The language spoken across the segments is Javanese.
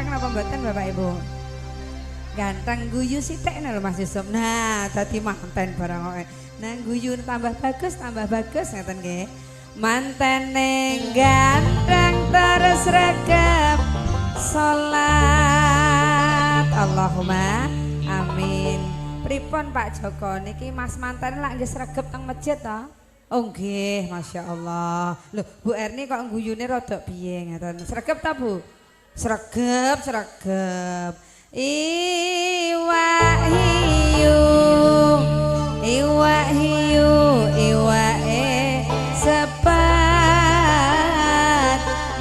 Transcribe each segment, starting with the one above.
Ganteng napa mboten Bapak Ibu? Ganteng guyu sithik lho Mas Yusuf. Nah, dadi manten barang kok. Nah, guyu tambah bagus ngeten nggih. Mantene ganteng terus regep salat. Allahumma amin. Pripun Pak Joko niki Mas manten lak nggih sregep teng masjid to? Oh nggih, masyaallah. Lho, Bu Erni kok guyune rada piye ngeten. Sregep ta, Bu? Sregep, sregep. Iwak hiu, iwak hiu, iwake sepat,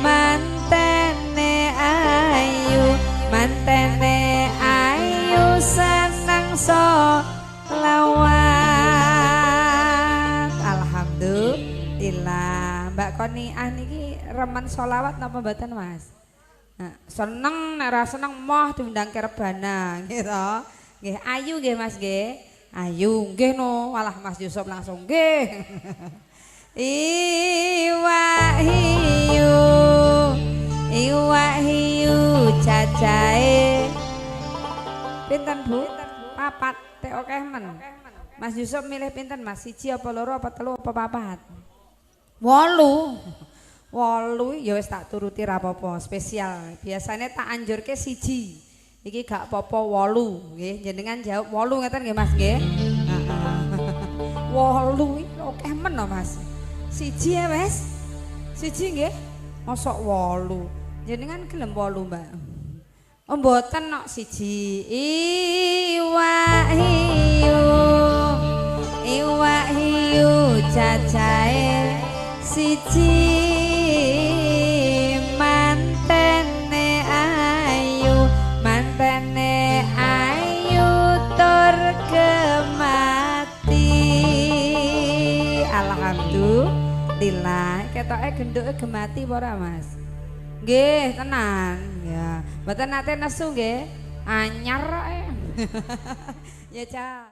mantene ayu, mantene ayu seneng solawat. Alhamdulillah. Mbak Koni ah niki remen solawat napa mboten Mas? Nah, seneng nek ora seneng moh diundang ke rebana gitu. Nggih, ayu nggih Mas nggih. Ayu nggih no, walah Mas Yusuf langsung nggih. Iwak hiu, iwak hiu cacahe pinten Bu? Papat, tek akeh men. Mas Yusuf milih pinten Mas? Siji apa loro apa telu apa papat? 8. 8 ya wis tak turuti ra apa-apa, spesial. Biasanya tak anjurke siji. Iki gak apa-apa 8 nggih. Jenengan jawab 8 ngeten nggih Mas nggih. Heeh. 8 iki akeh men to Mas. Siji ya wis. Siji nggih. Mosok 8. Jenengan gelem 8, Mbak? Oh mboten nok siji. Iwak hiu, iwak hiu cacahe siji, mantene ayu, mantene ayu tur gemati. Alhamdulillah. Ketoke genduke gemati apa ora Mas? Nggih, tenan. Ya, mboten nate nesu nggih. Anyar kok. Ya, Cak.